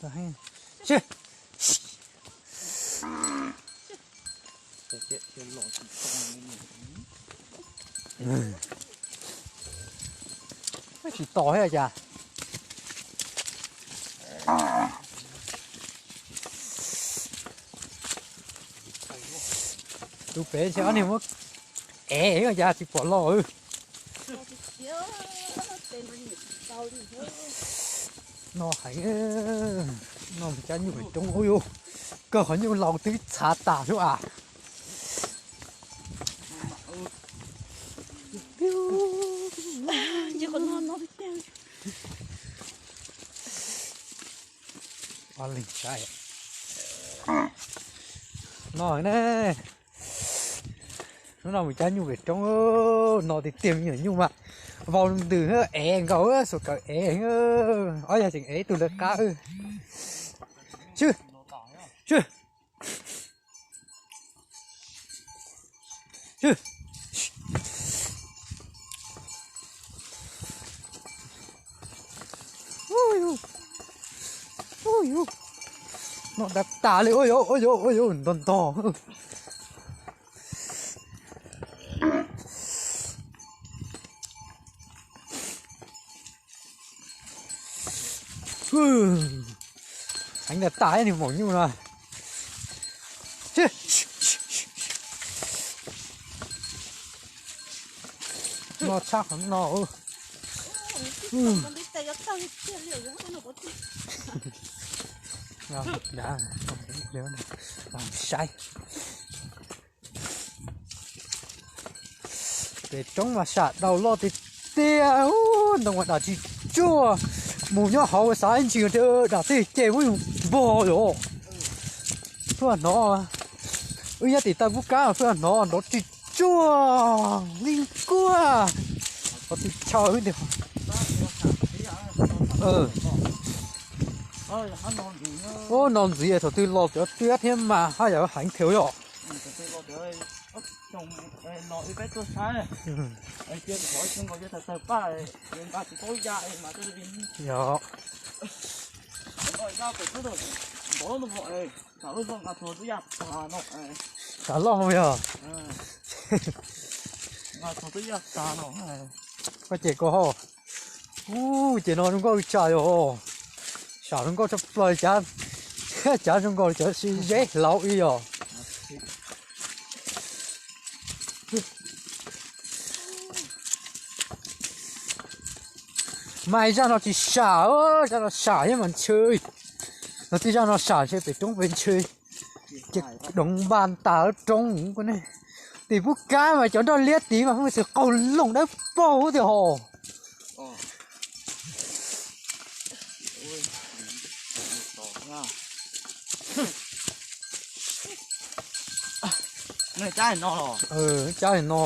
Tag heev. Sib. Tsis tos thiab cas. Tus pem ntshe ob niag muab ev cas tsis pom los. No heev, no cab nyuj pem roob ub yus, kawg qhov nyuj laus twb txhav tas xwb as. No ne, hnub no mus cab nyuj pem roob, no tiag tiag me nyuam nyuj mas vau ntws ev nkaus, xuas kawm ev, ob yog tseem ev ib tug lawv qab. Sib, sib. No tas tas li, ua yuav ua yuav ua yuav ntog ntog. Heev tas tas nws maum nyuj no. No tshaj qhov no. Saib. Pem roob mas sam daus loj tiag tiag, ntoo mas dam tsis tsuag. Mus nyob hauv xav ib ntsis dam tij ces muab yus npog lawm. Pheej hnov, wb nyob tim taw pub kab pheej hnov nrov tsis tsuag li nkuaj. Qhov twg chaw tiag. Ub, no ntxiv thaum twg los cov tiab thiab mas haj yam heev thiab yom. Yog. Tsam loj yog. Koj ces koj hauj. Ub, ces no zoo nkauj li cas yog. Sam zoo nkauj tshaj plaws, cav zoo nkauj li cov sib zeb hlauv ib yog. Mas zaj no tsis sam, zaj no sam thiab mas ntshe, no tij zaj no sam ntshe pem roob pem ntshe. Ces doov npas tas roob ne. Tim pub kab mas cov nroj liab tid mas pheej xwm qaug looj dawb paug tiag hos. Cab no.